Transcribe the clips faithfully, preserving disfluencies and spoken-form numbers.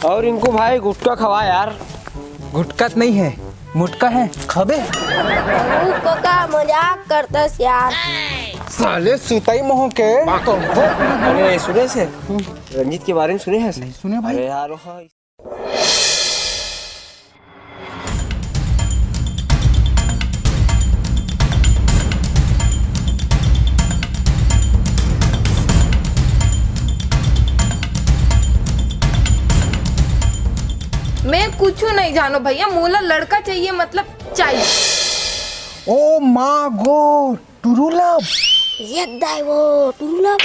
और इनको भाई गुटखा खवा यार। गुटखा तो नहीं है, मुटका है, खाबे? तू कोका मजाक करतस यार। साले सुताई मोह के। अरे सुने से, रंजीत के बारे में सुने हैं? नहीं सुने भाई। अरे यार, हाँ। मैं कुछ नहीं जानो भैया, मोला लड़का चाहिए, मतलब चाहिए। ओ माँ गो, true love। ये दाई वो true love।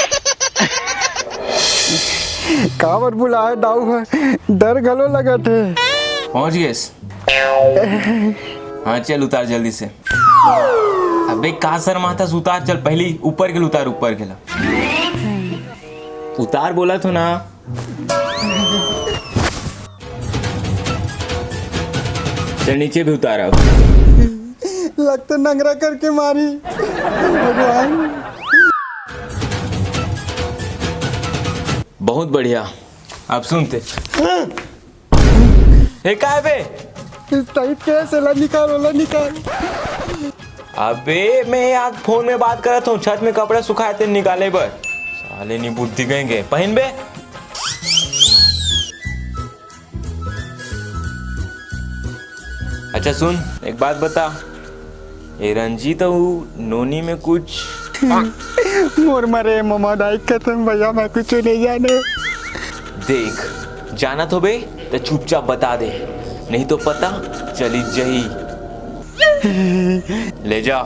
काबर बुलाए दाऊ ह, डर घलो लगत हे। पहुंच गेस। हाँ चल उतार जल्दी से। अबे का शर्माथस, उतार चल, पहली ऊपर के ल उतार, ऊपर के ला। उतार बोलत हों ना। चल नीचे भी उतार अब। लगता नंगरा करके मारी भगवान। बहुत बढ़िया। अब सुनते। हे का हे बे? इस टाइप के से ला निकाल, ला निकाल। अबे मैं आज फोन में बात करत हों, छत में कपड़ा सुखाए थे निकाले बर। साले नी बुद्धि कहीं के। पहिन बे। अच्छा सुन, एक बात बता, ये रंजीत अऊ नोनी में कुछ मोर मरे ममा दाई कसम भैया, मैं कुछ नहीं जाने। देख, जानत होबे त चुपचाप बता दे, नहीं तो पता चली जही। ले जा।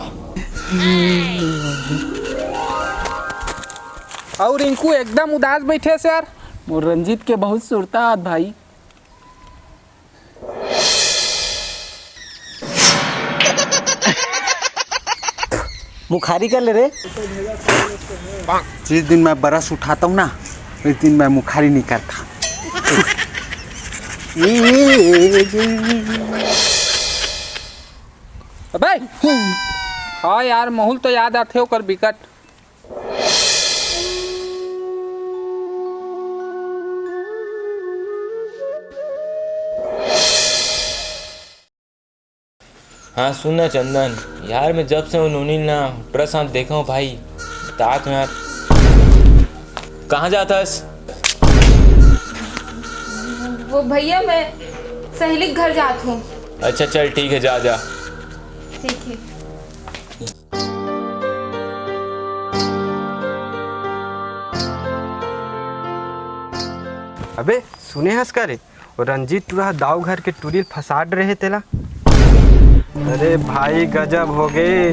अऊ रिंकू एकदम उदास बैठे से यार। मोर रंजीत के बहुत सुरता आत भाई। मुखारी कर ले रे। जिस दिन मैं बरस उठाता हूँ ना, उस दिन मैं मुखारी नहीं करता। अबे! हाँ यार, महुल तो याद आथे ओकर बिकट। हाँ सुन ना चंदन, यार मैं जब से वो नोनी ना प्रशांत देखा हूँ भाई, तात हूँ यार। कहाँ जाता है? वो भैया, मैं सहेली के घर जात हूँ। अच्छा चल ठीक है, जा जा। ठीक है। अबे सुने हस का रे, वो रंजीत टूरा दाऊ घर के टूरी ल फसाड रहे तेला। अरे भाई गजब हो गे।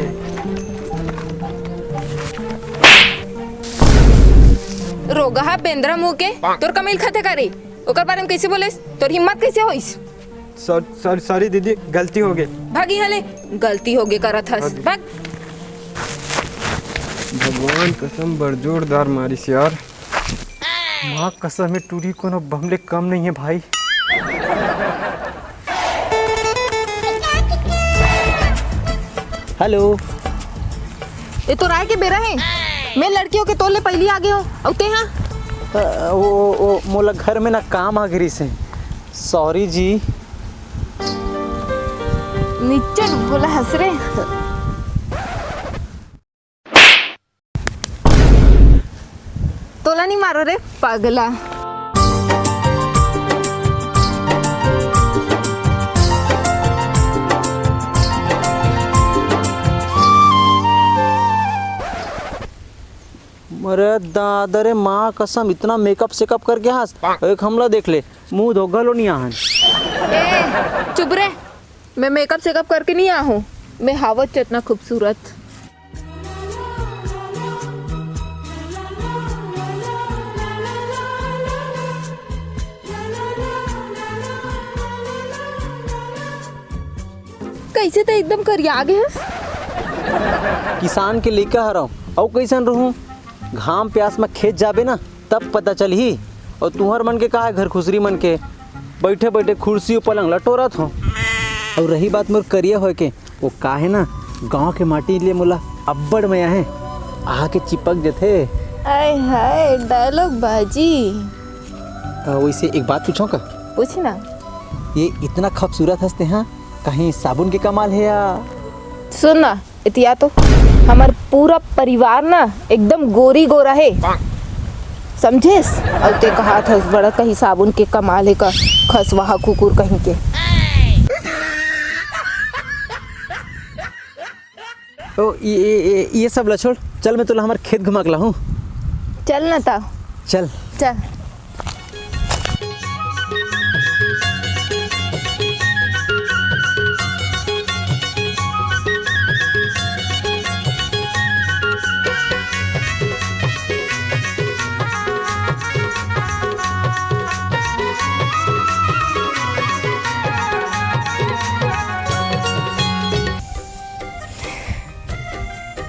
रोगहा बेंदरा मुंह के, तोर कमइल खाथे का रे? ओकर बारे में कैसे बोलेस? तोर हिम्मत कैसे होइस? सॉरी सॉरी दीदी, गलती हो गे। भाग यहाँ ले, गलती हो गे करत हस। भाग। भगवान कसम बड़ जोरदार मारिस यार। माँ कसम हे टूरी कोनो बम ले कम नहीं है भाई। हेलो। ए तो राय के बेरा है। मैं लड़की होके तोर ले पहली आ गए हो। अउ ते हाँ? अ, वो, वो मोला घर में ना काम आ गिरी से। सॉरी जी। निच्चट बोला हंस रे। तोला नहीं मारो रे पगला। अरे दादा रे, माँ कसम, इतना मेकअप सेकअप करके हंस, एक हमला देख ले, मुंह धोखा लो नहीं आहन। ए, चुप रे, मैं मेकअप सेकअप करके नहीं आहूँ, मैं हावत चतना खूबसूरत। कैसे तो एकदम करिया गे हस। किसान के लइका हरव, अउ कैसन रहूं? घाम प्यास में खेत जाबे ना, तब पता चलही। अउ तुहर मन के का है, घर खुसरी मन के, बैठे बैठे खुर्सी अउ पलंग ल टोरत हो। अउ रही बात मोर करिया होय के, वो का है ना, गांव के माटी ले मोला अब्बड़ मया है, आके चिपक जथे। आय हाय, डायलॉग बाजी। अ, वैसे एक बात पूछो का? पूछ ना। ये इतना खूबसूरत हंसते हैं, कहीं साबुन के कमाल है या? सुन ना, इतिया तो हमर पूरा परिवार ना एकदम गोरी गोरा है, समझेस? अउ ते कहा था बड़ा कहीं साबुन के कमाल है का, खसवाहा कुकुर कहीं के। ओ, ये, ये, ये, ये सब ला छोड़, चल मैं तोला हमर खेत घुमा के लाहूं। चल ना ता। चल। चल।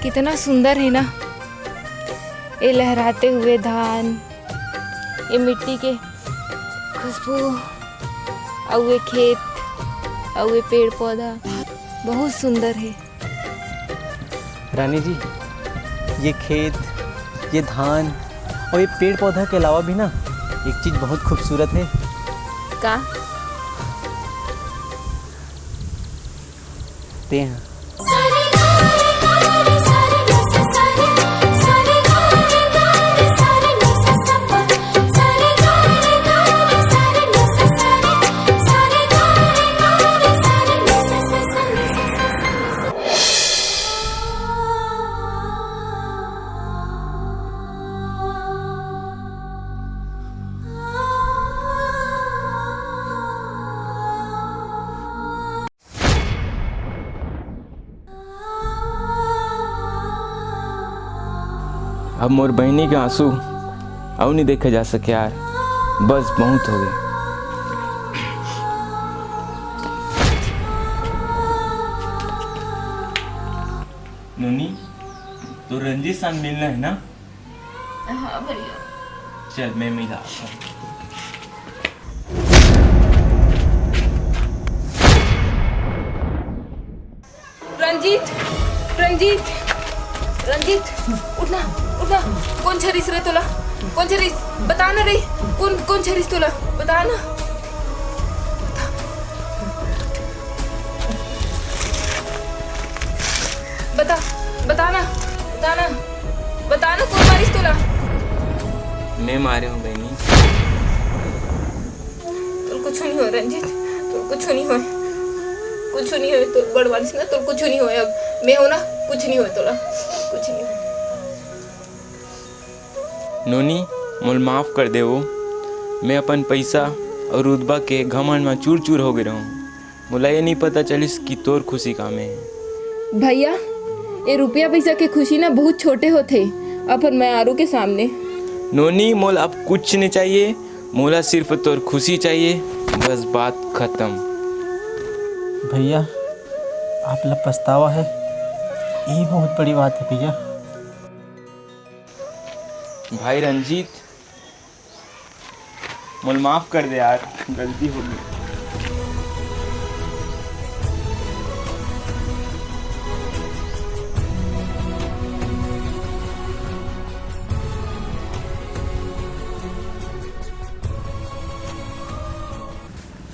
कितना सुंदर है ना, ये लहराते हुए धान, ये मिट्टी के खुशबू, अउ ये खेत, अउ ये पेड़ पौधा, बहुत सुंदर है। रानी जी, ये खेत, ये धान और ये पेड़ पौधा के अलावा भी ना एक चीज बहुत खूबसूरत है। का? ते हैं। अब मोर बहिनी के आंसू अउ नहीं देखे जा सके यार, बस बहुत हो गए। नोनी, तो रंजीत सन मिलना है ना? हाँ भैया। चल, मैं मिला आता हूँ। रंजीत, रंजीत, रंजीत, उठना, उठना। कौन छरिस रे तोला? कौन छरिस? बता ना रे, कौन, कौन छरिस तोला? बता ना। बता, बता ना, बता ना, बता ना, कौन मारिस तोला? मैं मारे हूँ बहनी। तोल कुछ नहीं हो रंजीत, तोल कुछ नहीं हो, कुछ नहीं हो, तोल बड़ मारिस ना, तोल कुछ नहीं हो। अब मैं हो ना, कुछ नहीं हो तोला, कुछ नहीं हो। नोनी, मोल माफ कर देवो। मैं अपन पैसा और रुतबा के घमंड में चूर चूर हो गए रहूँ। मोला ये नहीं पता चलिस कि तोर खुशी का में है। भैया, ये रुपया पैसा के खुशी ना बहुत छोटे होथे अपन मयारू के सामने। नोनी, मोला अब कुछ नहीं चाहिए, मोला सिर्फ तोर खुशी चाहिए, बस बात खत्म। भैया, आप ला पछतावा है, ये बहुत बड़ी बात है भैया। भाई रंजीत, मोल माफ कर दे यार, गलती हो गई।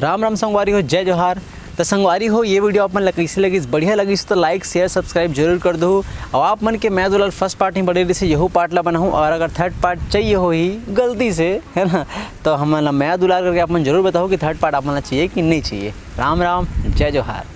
राम राम संगवारी हो, जय जोहार। त संगवारी हो, ये video आप मन ला कइसे लगिस? बढ़िया लगिस तो like, share, subscribe जरूर कर दो। और आप मन के मया दुलार first part ही बड़े रहिसे, यहू part ला बनाहूँ। और अगर third part चाहिए हो ही गलती से, है ना, तो हमन ला मया दुलार करके आप मन जरूर बताओ कि third part आप मन ला चाहिए कि नहीं चाहिए। राम राम, जय जोहार।